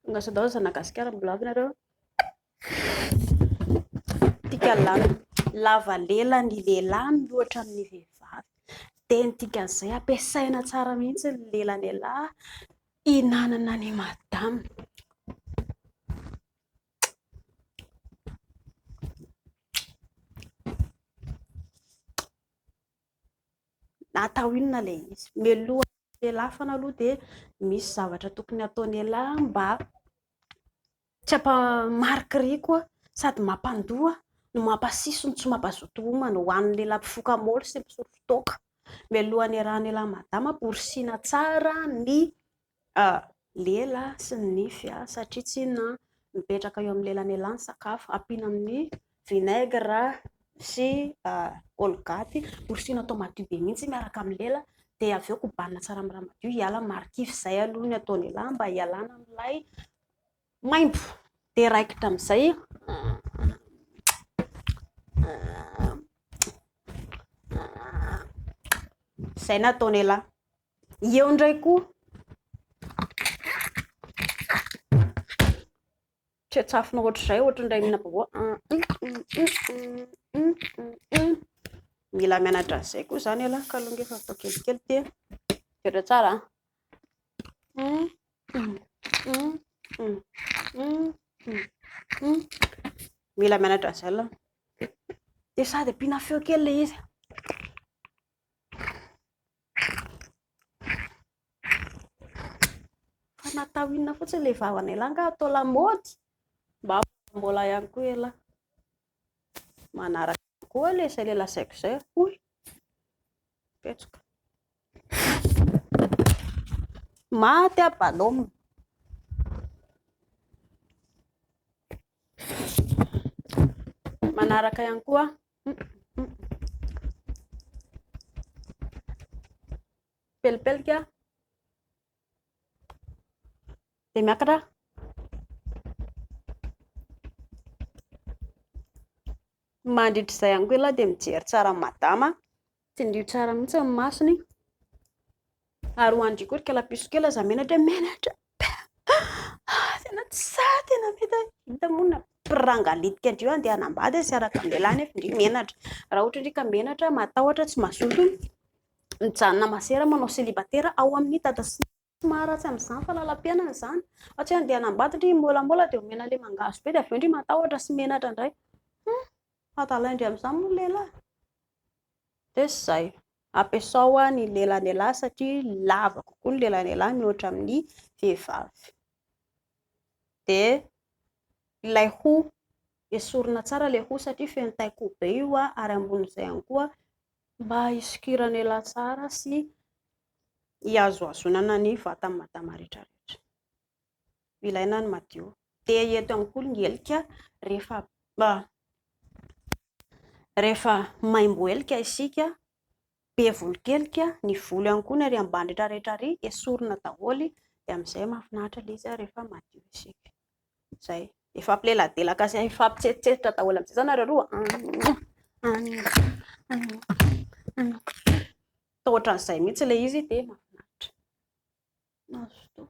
Tonga soa daholo zanak'i Gasikara, mbola avy nareo. Tika lava lela ny lehilahy mihoatra amin'ny vehivavy. Dia ny dikan'izay ampiasaina tsara mihitsy ny lelan'ialahy hihinanana ny madama. Atao inona ilay izy? Mialoha lelafana aloha dia misy zavatra tokony hataon'ialahy mba tsy hampamarikoriko sady mampandoa no mampasiso no tsy mampazoto homana ho an'ny lehilahy mpifoka môly sy mpisotro toaka. Mialohan'ny iarahan'ialahy madama, borosiana tsara ny lela sy ny nify satria tsy inona mipetraka eo amin'ny lelan'ialahy ny sakafo. Ampiana amin'ny vinaigre sy colgate, borosiana atao madio be mihitsy miaraka amin'ny lela dia avy eo kobanina tsara amin'ny rano madio hiala ny marikivy. Izay aloha ny ataon'ialahy mba hialana amin'ilay maimbo. Dia raikitra amin'izay. Izay no ataon'ialahy. Eo indray koa. Tsy atsafina ohatr'izay, ohatran'ilay mihinana baobab. Mila mianatra an'izay koa izany ialahy ka aloha ngefa atao kelikely ity. Jereo tsara an. Mila mianatra an'izay aloha. Dia sady ampiana feo kely ilay izy. Fa natao inona fotsiny ilay vavan'ialahy angaha atao lamaody? Mba mbola ihany koa ialahy. Manaraka koa ilay izay ilay lazaiko izay. Hoy! Petsoka. Maty aho balôma. Manaraka ihany koa. Pelipelika. Dia miakatra. Mandritra izay ihany koa ialahy dia mijery tsara an'i madama. Tsindrio tsara mihitsy ny masony. Ary ho an-dry koa ry kalapiso kely aza menatra hoe menatra be. Tena tsy sahy, tena mety. Hita moa na mpirangalitika an-dry io handeha hanambady sy hiaraka amin'ny lehilahy nefa ndry menatra. Raha ohatra ndry ka menatra, matahotra, tsy mazoto, mijanona masera manao célibataire ao amin'ny dada sy Tsy maharatsy amin'izany fa lalam-piainana izany. Fa tsy hoe handeha hanambady ndry himôlamôla dia omena ilay mangahazo be dia avy eo ndry matahotra sy menatra indray. Hum! Adalain-dry amin'izany moa ny lehilahy. Dia izay. Ampiasao ny lelan'ialahy satria lava kokoa ny lelan'ialahy mihoatra amin'ny vehivavy. Dia ilay hoho, esorina tsara ilay hoho satria feno taik'hoho be io ary ambonin'izay ihany koa mba hisokiran'ialahy tsara sy hihazohazonana ny vatan'i madama rehetrarehetra. Ilaina ny madio. Dia eto ihany koa ny helika rehefa rehefa maimbo helika isika, be volon-kelika, ny volo ihany koa ny ary ambany rehetrarehetra ary esorina daholo dia amin'izay mahafinaritra ilay izy rehefa madio isika. Izay. Hifampileladelaka sy hifampitsetsetra daholo amin'izay izany nareo roa. Atao ohatran'izay mihitsy ilay izy dia mahafinaritra. Mazotoa.